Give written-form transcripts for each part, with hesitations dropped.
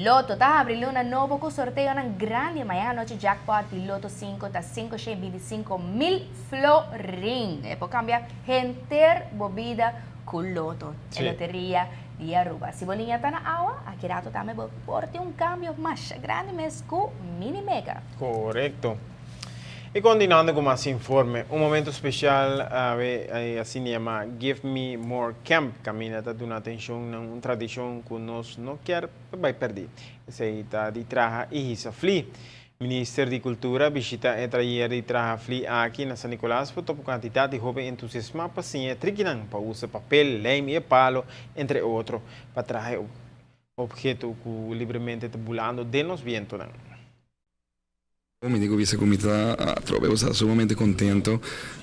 Lotto ta habri luna nobo cu sorteonan grandi. Mañan anochi jackpot di Lotto 5 ta 525 mil florin. E por cambia henter bo bida cu Lotto, e loteria di Aruba. Si bo liña ta na awa, aki rato tambe bo por tin un cambio masha grandi mes cu Mini Mega. Corecto. Y continuando cu mas informe, un momento special awe asina yama Give Me More Camp caminda ta duna atencion na un tradicion cu nos no kier bay perdi. Esey ta di traha y hisa fli. Minister di Cultura a bishita e trayer di traha fli aki na San Nicolas pa topa cantidad di hoben entusiasma pa siña e trikinan pa usa papel, lijm y e palo, entre otro, pa traha e obheto cu libremente ta bulando den nos bientonan. Mi tin ku bisa ku mi ta atrobe ku sta sumamente kontento.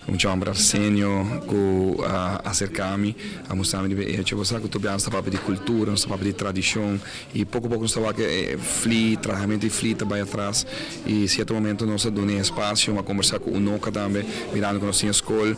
Un chòmber Arsenio ku a aserká mi, a mustra mi riba e echo. Bo sa ku tur bia nos ta papia di kultura, nos ta papia di tradishon i poko poko nos ta wak e fli, trahamentu di fli ta bai atras i sierto momento nos a duna e espasio, a kombersá ku Unoca tambe mirando ku nos tin e skol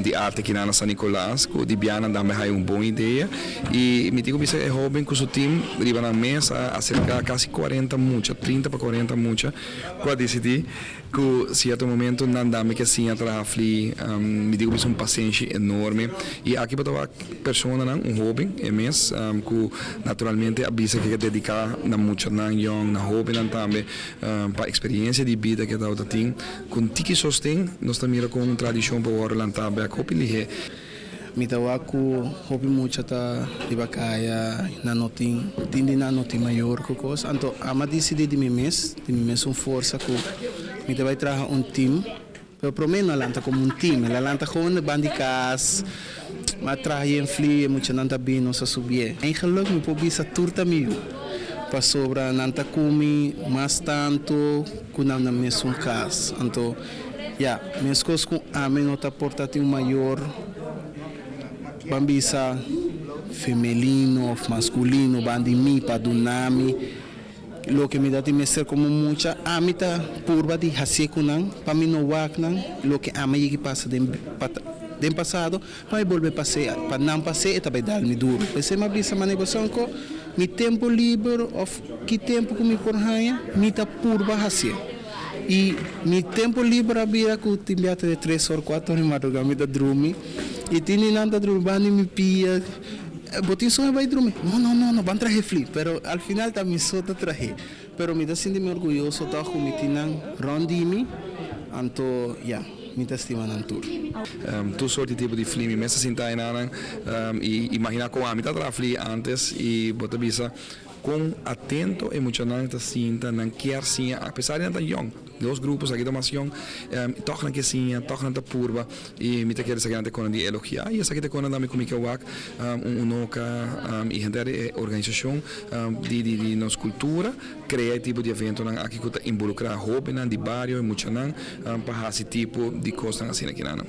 di arte kinan na San Nicolas ku di bianan tambe haya un bon idea i mi tin ku bisa e hoben ku su tim riba nan mes a aserká kasi kuarenta mucha, trinta pa kuarenta mucha. Ku a disidí ku sierto momento nan dami ke siña traha fli. Mi di ku bisa un pasenshi enorme. I aki bo ta wak personanan, un hoben e mes, ku naturalmente a bisa ke ke dediká na muchanan yòn, na hobennan tambe, pa eksperiensia di bida ke tabata tin. Ku un tiki sosten nos ta mira kon un tradishon por wòrdu lantá bèk hopi lihé. Mi ta wak ku hopi mucha ta riba kaya, nan no tin, tin di nan no tin mayor ku kos. Anto ami a disidí di mi mes, di mi mes un forsa ku mi ta bai traha un team. Pero promé no a lanta komo un team, el a lanta gewoon de ban di kas, mi a traha yen fli, e muchanan ta bin, nos a subié. Eigenlik mi por bisa tur ta mi yu, pasobra nan ta ku mi mas tantu ku nan na mesun kas. Anto. Ya, meskos ku ami no ta por ta tin un mayor, ban bisa femelino òf maskulino ban di mi pa duna mi loke mi ta tin mester komo mucha, ami ta purba di hasié ku nan pa mi no wak nan loke ami a yegi pasa den den pasado pa mi bolbe pas'é, pa nan pas'é e ta bai dal mi duru. P'esei mi a bisa manera boso ku mi tempu liber òf ki tempu ku mi por haña mi ta purba hasié. I mi tempu liber a bira ku tin bia ta di tres or kuater or di madrugá mi ta drumi i tin di nan ta drumi banda di mi pia bo tin soño bai drumi no no no no ban trahe fli pero al final ta mi so ta trahe pero mi ta sinti mi orguyoso tòg ku mi tin nan rònt di mi anto ya mi ta stima nan tur. Tur sort di tipo di fli mi mes ta sinta enanan i imaginá kon ami ta traha fli antes i bo ta bisa Kon atento e muchanan ta sinta, nan kier siña, apesar di nan ta yòn, dos grupos aki ta mas yòn, tòg nan ke siña, tòg nan ta purba, i mi ta kere esaki nan ta kona di elogiá, i esaki ta kona tambe ku mi ke wak un unoka i henter e organisashon di di nos kultura krea e tipo di eventonan aki ku ta involukrá hóbennan di bario i muchanan pa hasi tipo di kosnan asina kinan.